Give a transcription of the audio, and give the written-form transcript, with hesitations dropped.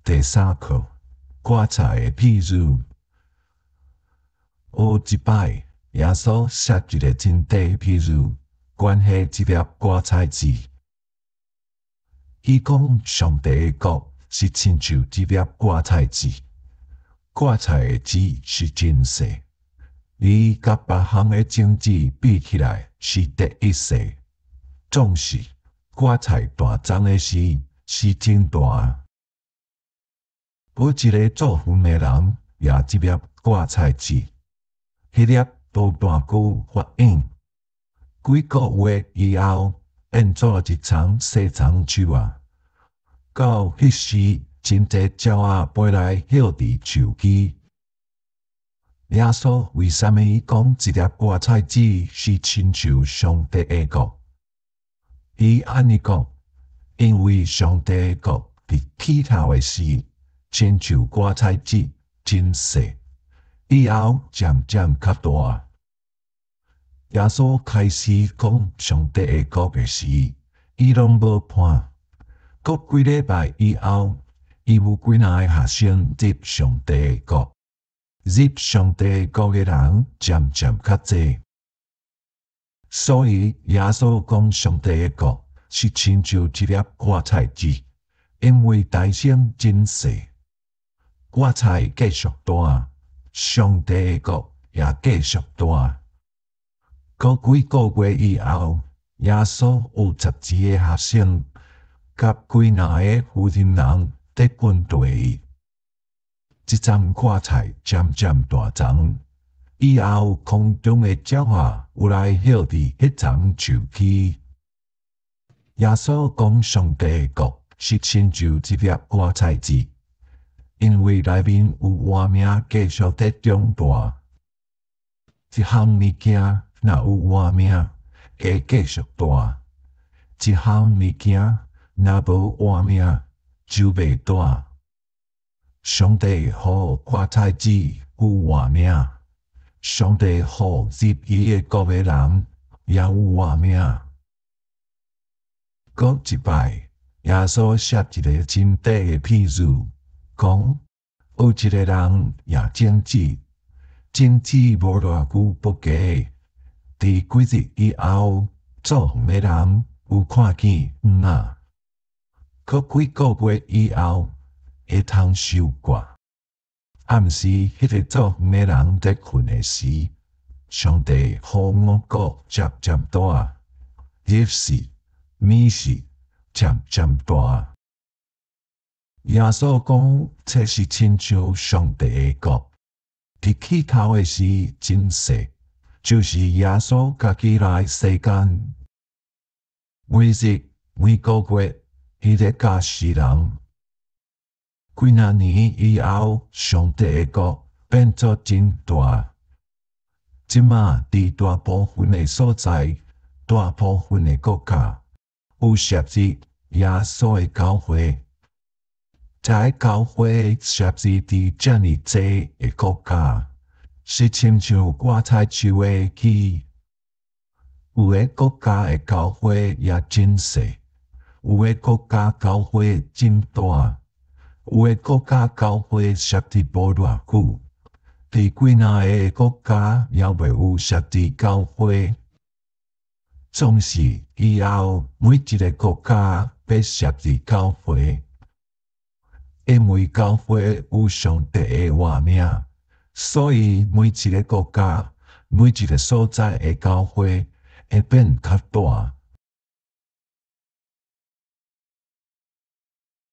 第三課，割菜的譬喻。有一擺，耶穌設一个真短的譬喻，關係這粒割菜籽。伊講上帝的國是親像這粒割菜籽，割菜的籽是真細，伊佮別項的種子比起來是第一細。總是割菜大欉的時是真大。有一个做園的人，掖這粒割菜籽，彼粒無偌久發湧，幾个月以後變做一叢細欉樹仔。到彼時，真濟鳥仔飛來歇佇樹枝。耶穌為啥物講這粒割菜籽是親像上帝的國？伊按呢講，因為上帝的國佇起頭的時，親像割菜籽真細，以後漸漸較大。耶穌開始講上帝的國的時，伊攏無伴。過幾禮拜以後，伊有幾若个學生入上帝的國。入上帝的國的人漸漸較濟，所以耶穌講上帝的國是親像一粒割菜籽，因為誕生真細。割菜繼續大，上帝的國也繼續大。過幾个月以後，耶穌有12个學生，佮幾若个附近人佇跟隨伊。這叢割菜漸漸大叢，以後空中的鳥仔有來歇佇彼叢樹枝。耶穌講上帝的國是親像這粒割菜籽，因為內面有活命繼續佇長大。一項物件若有活命，會繼續大；一項物件若無活命，就袂大。上帝予割菜籽有活命，上帝予入伊的國的人也有活命。閣一擺，耶穌設一个真短的譬喻，講有一个人掖種子，種子無偌久爆芽，佇幾日以後，做園的人有看見黃仔。閣幾个月以後，會通收割。暗時，彼个做園的人佇睏的時，上帝予五穀漸漸大，日時、暝時漸漸大。耶穌講，這是親像上帝的國，佇起頭的時真細，就是耶穌家己來世間，每日每个月，伊咧教世人。幾若年以後，上帝的國變做真大。這馬佇大部分的所在，大部分的國家有設立耶穌的教會。這个教會設立佇遮爾濟的國家，是親像割菜樹的枝。有的國家的教會也真細，有的國家教會真大。有的國家教會設立無偌久，佇幾若个國家猶未有設立教會。總是以後每一个國家欲設立教會，因為教會有上帝的活命，所以每一个國家、每一个所在的教會會變較大。